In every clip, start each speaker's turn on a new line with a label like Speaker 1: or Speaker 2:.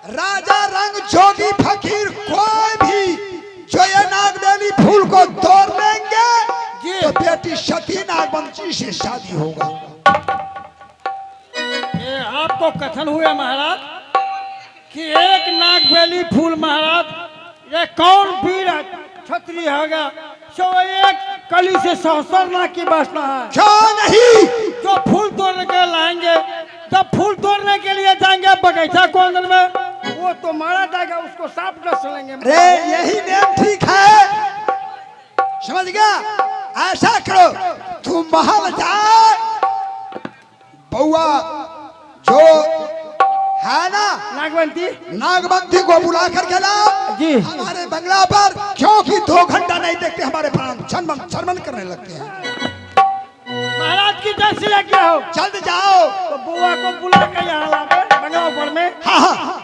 Speaker 1: राजा रंग जोगी फकीर कोई भी जो ये नागबेली फूल को तोड़ लेंगे
Speaker 2: जी।
Speaker 1: तो बेटी सती नागवंशी से शादी होगा।
Speaker 2: ये आपको कथन हुए महाराज कि एक नागबेली फूल महाराज ये कौन वीर क्षत्रिय होगा सो एक कली से सहस्र नाग की वासना है।
Speaker 1: क्यों नहीं?
Speaker 2: जो फूल तोड़ के लाएंगे, जब फूल तोड़ने के लिए जाएंगे बगीचा को अंदर में, वो तो मारा जाएगा, उसको सांप डस लेंगे।
Speaker 1: रे यही नेम ठीक है, समझ गया? ऐसा करो तुम महल जाए, बउआ जो है ना
Speaker 2: नागवंती,
Speaker 1: नागवंती को बुला करके लाओ
Speaker 2: जी।
Speaker 1: हमारे बंगला पर, क्योंकि 2 घंटा नहीं देखते हमारे प्राण छनमन छनमन करने लगते हैं।
Speaker 2: महाराज की जैसी आज्ञा हो।
Speaker 1: जल्द जाओ।
Speaker 2: तो बुआ को बुला कर यहाँ लाके बंगला ऊपर में।
Speaker 1: हाँ हाँ।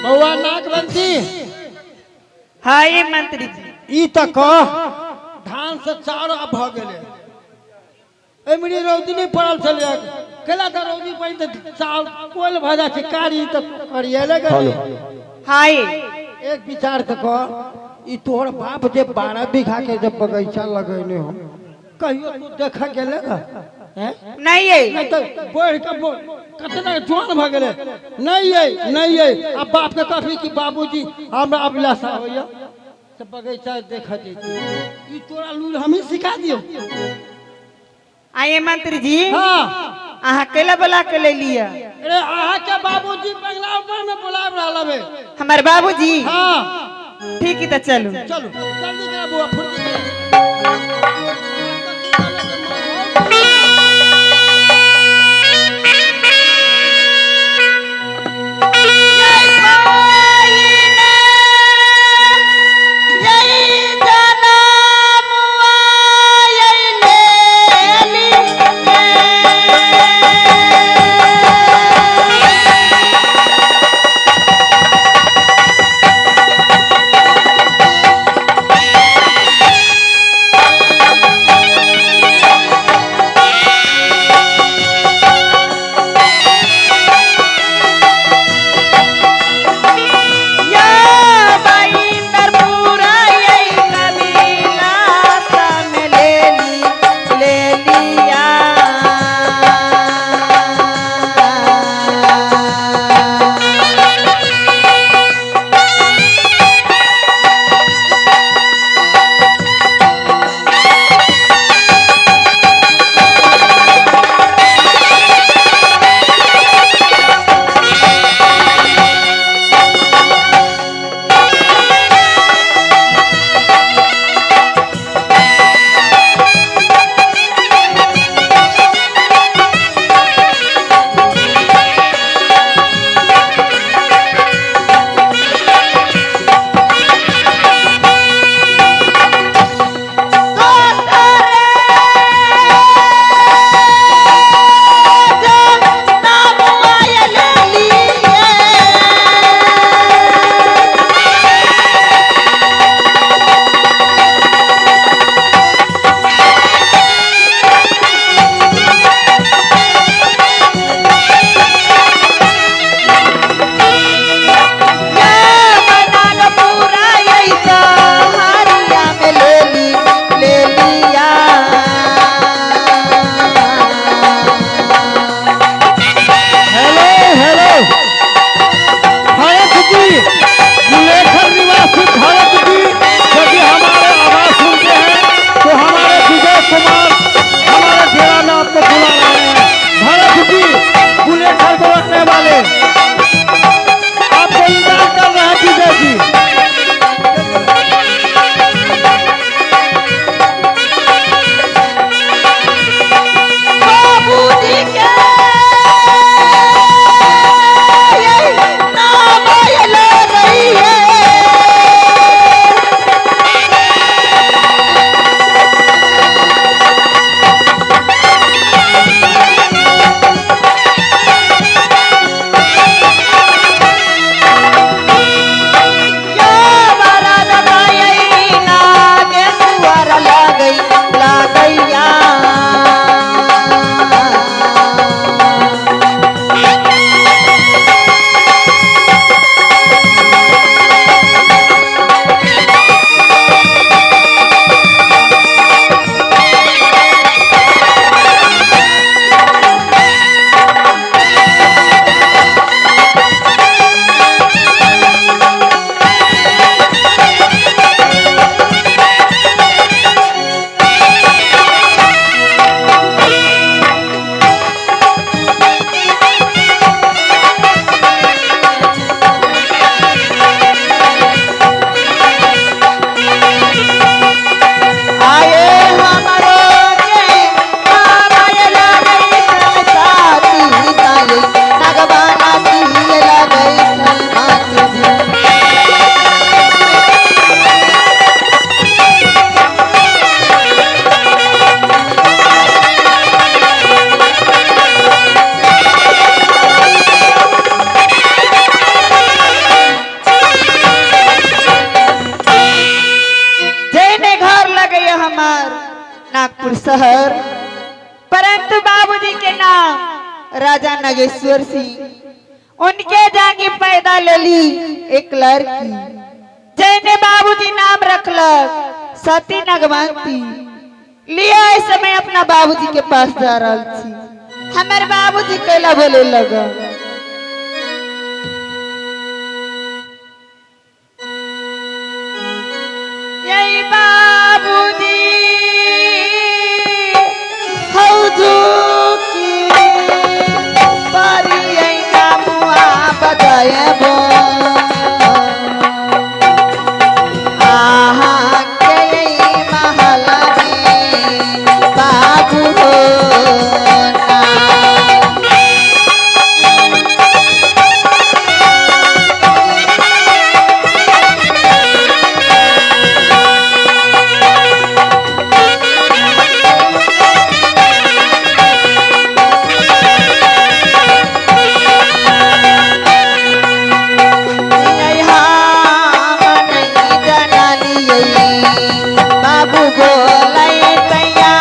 Speaker 2: बउआ नागवंती।
Speaker 3: हाँ ये मंत्री जी।
Speaker 2: ई तऽ कह, धान से चाउर अब भऽ गेलै, एमरी रौदी नहि पड़ल छलै, केला तऽ रौदी पड़ि तऽ चाउर कोयल भऽ जाइ छै कारी, तऽ करियले गेलै।
Speaker 3: हाँ ये
Speaker 2: एक विचार तऽ कह, ई तोहर बाप जे 12 बीघा के जे बगीचा लगेने हो, कहियो तू देख गेले हैं?
Speaker 3: नहीं ये
Speaker 2: नहीं तऽ बढ़ि के कतना जवान भऽ गेलै। नहीं ये नहीं ये, अब बाप के कहबी कि बाबूजी हमरा अभिलाषा होइया तऽ बगीचा देख जैती, ई तोरा लूर हमही सिखा दियौ।
Speaker 3: आइए मंत्री जी।
Speaker 2: हाँ।
Speaker 3: अहाँ केला बुला के ले लिया?
Speaker 2: अरे अहाँ के बाबूजी बंगला ऊपर में बुला रहल हवे।
Speaker 3: हमारे बाबूजी?
Speaker 2: हाँ।
Speaker 3: ठीक है तो चलू।
Speaker 2: चलू जल्दी करा बुआ, फुर्ती करा।
Speaker 3: Thank नागपुर शहर, परंतु बाबूजी के नाम राजा नागेश्वर सिंह। उनके जाके पैदा ले ली एक लड़की, जैने बाबूजी नाम रखलक सती नागवंती। लिया इस समय अपना बाबूजी के पास जा रहा छी। हमारे बाबूजी कैला बोले लगा, यही बाबूजी हौजू की परियैना मुआ बजायबो। आहा के महल में बाबू हो ना। बाबू बोलै तैया,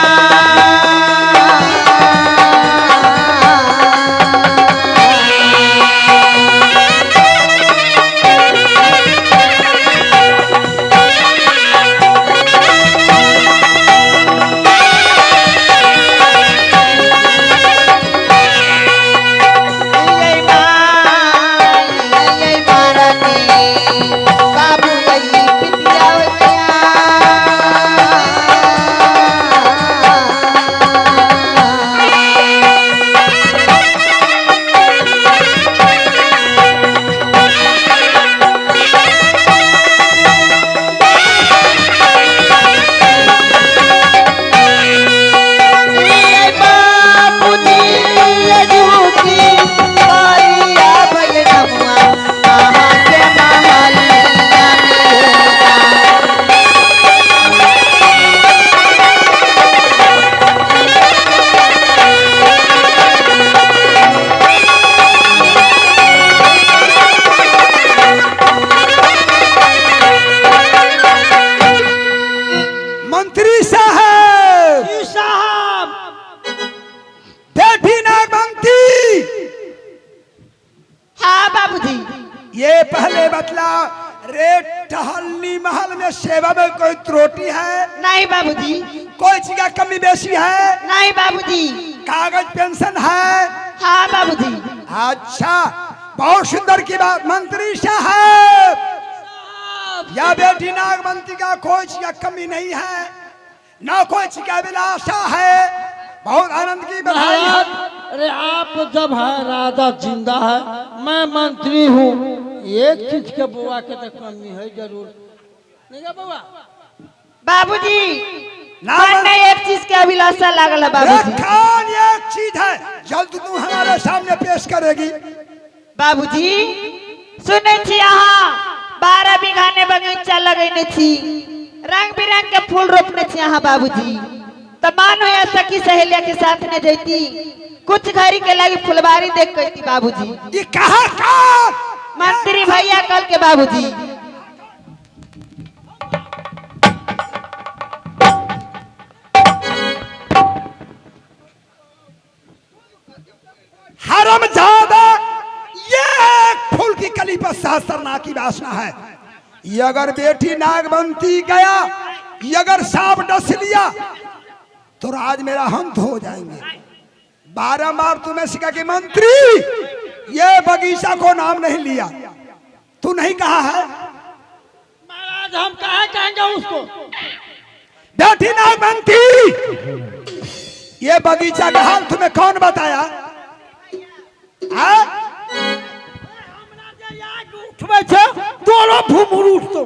Speaker 3: बाबू पितिया।
Speaker 1: मंत्री साहब,
Speaker 2: जी साहब।
Speaker 1: बेटी नागवंती।
Speaker 3: हाँ बाबूजी।
Speaker 1: ये पहले बतला रे, टहलनी महल में सेवा में कोई त्रुटि है?
Speaker 3: नहीं बाबूजी।
Speaker 1: कोई चीज का कमी बेशी है?
Speaker 3: नहीं बाबूजी।
Speaker 1: कागज पेंशन है?
Speaker 3: हाँ बाबूजी।
Speaker 1: अच्छा, बहुत सुंदर की बात। मंत्री साहब, या बेटी नागवंती का कोई चीज का कमी नहीं है, ना कोई चीज का अभिलाषा है। बहुत आनंद की बधाई है।
Speaker 2: महाराज, अरे आप जब है राजा जिंदा है, मैं मंत्री हूँ, एक चीज के बुआ के तो कमी है जरूर नहीं क्या बुआ?
Speaker 3: बाबूजी,
Speaker 1: ना
Speaker 3: मन में एक चीज के अभिलाषा लागल है बाबूजी।
Speaker 1: खान एक चीज है, जल्द तू हमारे सामने पेश करेगी।
Speaker 3: बाबूजी, सुनै छी अहाँ 12 बीघा ने बगीचा लगेने छी, रंग बिरंग के फूल रोपने छी अहाँ बाबूजी। तो मान हो सखी सहेलिया के साथ ने जैती, कुछ घड़ी के लागी फुलवारी देख के बाबूजी।
Speaker 1: ये कहा का
Speaker 3: मंत्री भैया कल के बाबूजी।
Speaker 1: हरम ज्यादा ये एक फूल की कली पर सहस्त्र की वासना है। ये अगर बेटी नागवंती गया, ये अगर सांप डस लिया तो राज मेरा हंत हो जाएंगे। बारंबार तुम्हें सिखा कि मंत्री ये बगीचा को नाम नहीं लिया, तू नहीं कहा है।
Speaker 2: महाराज, हम कहा कहेंगे उसको?
Speaker 1: बेटी नागवंती, ये बगीचा का हाल तुम्हें कौन बताया? हाँ?
Speaker 2: उठबै छै तोरो भूमुर उठतो।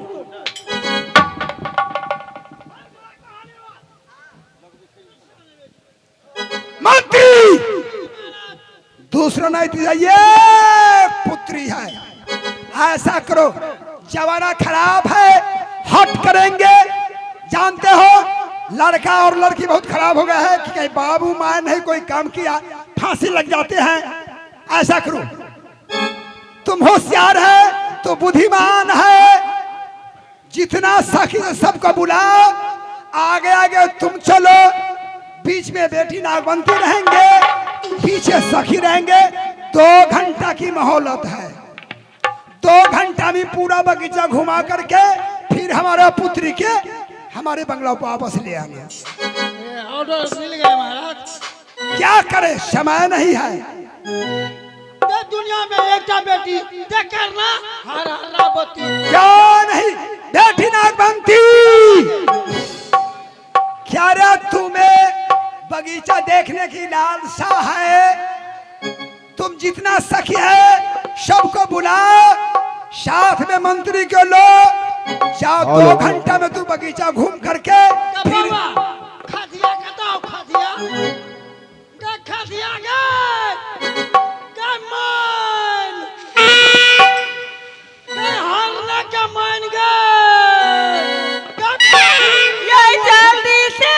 Speaker 1: मंत्री, दूसरा नहीं तुझे ये पुत्री है। ऐसा करो, जमाना खराब है, हट करेंगे। जानते हो लड़का और लड़की बहुत खराब हो गया है कि कहीं बाबू माँ नहीं कोई काम किया फांसी लग जाते हैं। ऐसा करो, तुम होशियार है तो बुद्धिमान है, जितना सखी से सबको बुलाओ, आगे आगे तुम चलो। बीच में बेटी नागवंती रहेंगे, पीछे सखी रहेंगे। 2 घंटा की मोहलत है, 2 घंटा में पूरा बगीचा घुमा करके फिर हमारा पुत्री के हमारे बंगला को वापस ले आना।
Speaker 2: ऑर्डर मिल गया महाराज।
Speaker 1: क्या करे, समय नहीं है।
Speaker 2: ते दुनिया में एकटा बेटी ते करना हर हराबती।
Speaker 1: क्या नहीं बेटी नागवंती, क्या रे तुम्हें बगीचा देखने की लालसा है? तुम जितना सखी है सबको बुलाओ, साथ में मंत्री के लो, जाओ 2 घंटा में तू बगीचा घूम करके फिर।
Speaker 2: बाबा खदिया कताओ खदिया गे खदिया गे गे मान गे हरने के मान गे गे।
Speaker 3: ये जल्दी से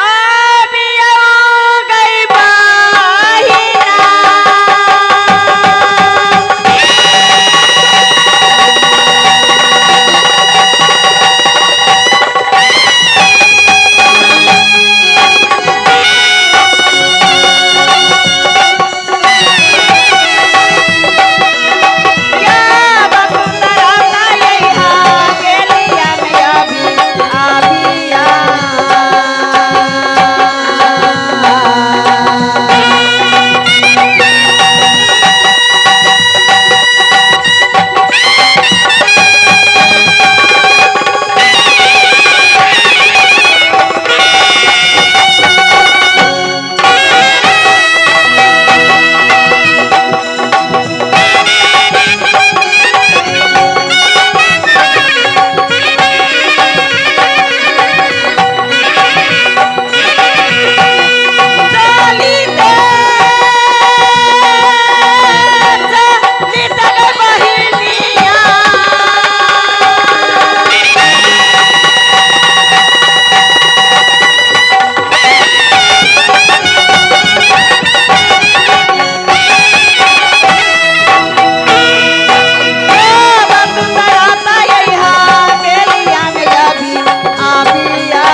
Speaker 3: आबियो गई बाहिना। या वसुंधरा मायहा गेलिया में अभी आबिया। चलिते चलिते गे बहिनिया। वसुंधरा मायहा गेलिया में अभी आबिया।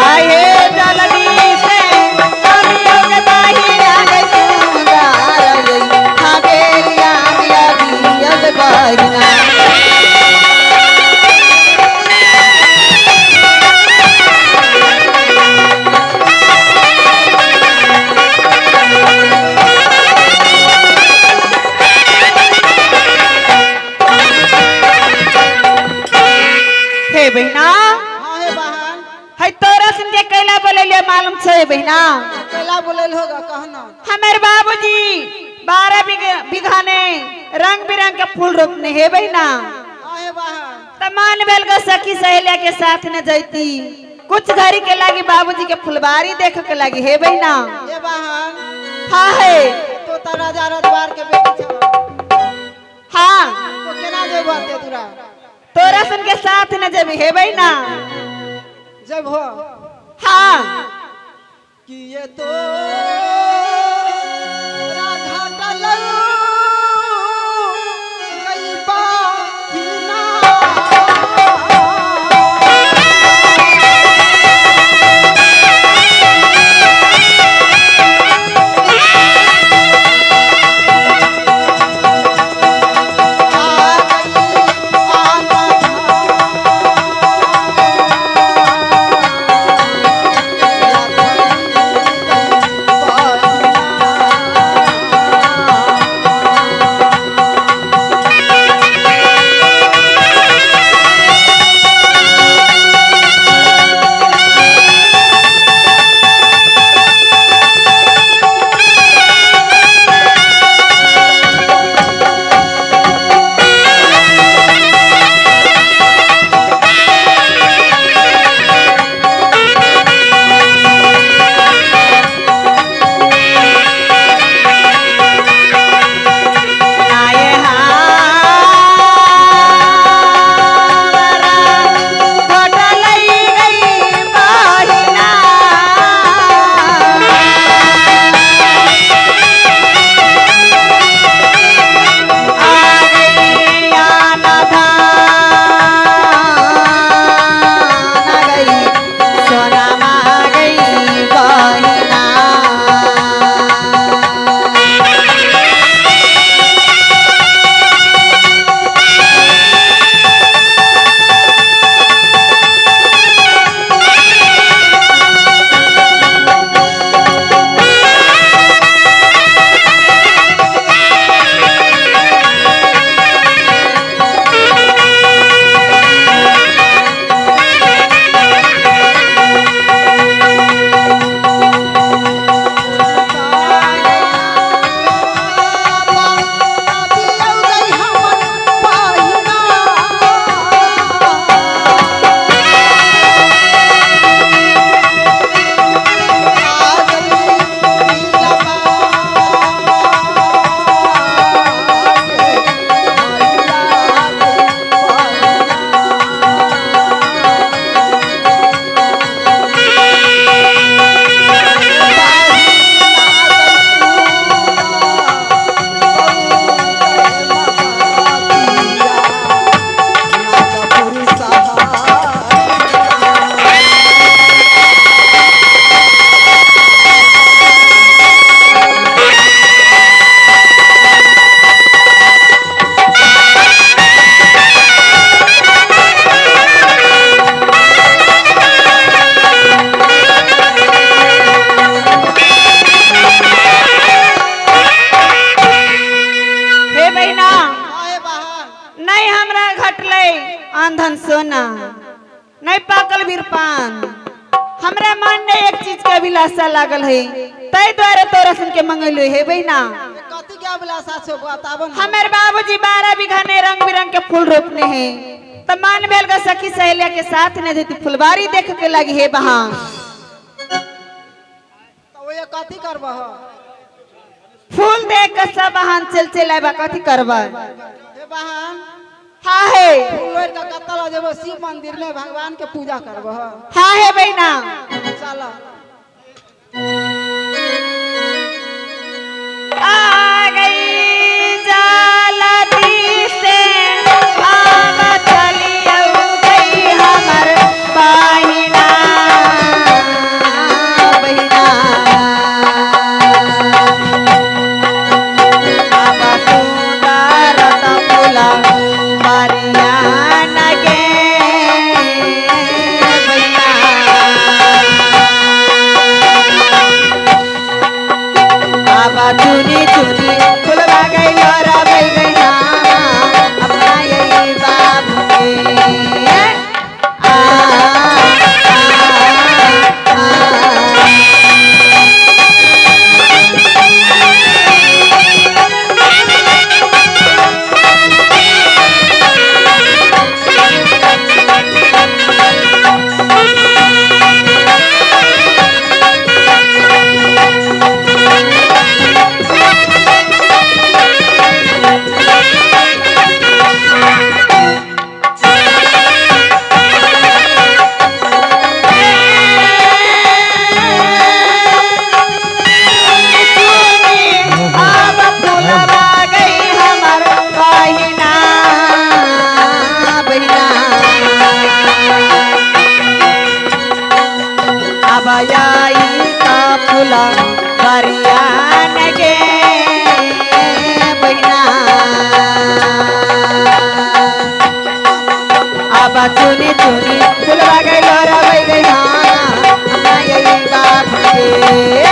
Speaker 3: आहे जल्दी से अबियो के बाहिरा गई सुंदर गई हवेलिया में अभी अब बहिना। हे बहिना,
Speaker 4: हाँ हे बहन।
Speaker 3: है तोरा सुन के कैला बोलेलिए मालूम छे बहिना?
Speaker 4: कैला बोलल होगा कहना।
Speaker 3: हमारे बाबूजी 12 बीघा ने रंग बिरंग के फूल रोपने हे बहिना।
Speaker 4: हाँ हे बहन।
Speaker 3: तमान बेल के सखी सहेलिया के साथ न जैती, कुछ घड़ी के लागी बाबूजी के फुलबारी देखे के लागी हे बहिना।
Speaker 4: हे बहन।
Speaker 3: हाँ है।
Speaker 4: तो त राजा रजवार के बेटी छौ।
Speaker 3: हाँ।
Speaker 4: तो केना जेबो ते दूरा?
Speaker 3: तोरा सुन के साथ न जेबी हे बहिना।
Speaker 4: जब हो।
Speaker 3: हाँ।
Speaker 4: कि ये तो राधा डलौ गई बाहिना। आ गई आना
Speaker 3: पाकल वीरपान, हमरा मन में एक चीज के अभिलाषा लागल है, तै द्वारे तोरा सुन के मंगैलो हे बहिना।
Speaker 4: कथी के अभिलाषा छौ बताबो न।
Speaker 3: हमर बाबूजी 12 बीघा ने रंग बिरंग के फूल रोपने हैं, त मान भेल के सखी सहेलिया के साथ ने जेती फुलबारी देख के लगी हे बहा।
Speaker 4: त ओए कथी करबह?
Speaker 3: फूल देख के सब बहान चल चल आबा, कथी करबा?
Speaker 4: हे बहन।
Speaker 3: हाँ हे।
Speaker 4: फूल लोढ़ के कतऽ लऽ जेबो? शिव मंदिर में भगवान के पूजा करबह।
Speaker 3: हाँ हे बहिना।
Speaker 4: चल।
Speaker 3: आ गई जालती से आब चलियौ गई हमर बहिना बहिना। आब सुंदर फूला बरिया नगे बहिना। आबा चुनी चुनी फुलवा गई लोरा भई गई अपना यही बाबू के। आ, आ, आ, आब फुलवा गई हमर बहिना बहिना। अब आई का फूला बरिया नगे बहिना। अब चुनी चुनी फुलवा गई लोरा भई गई हाँ अपना यही बाप के।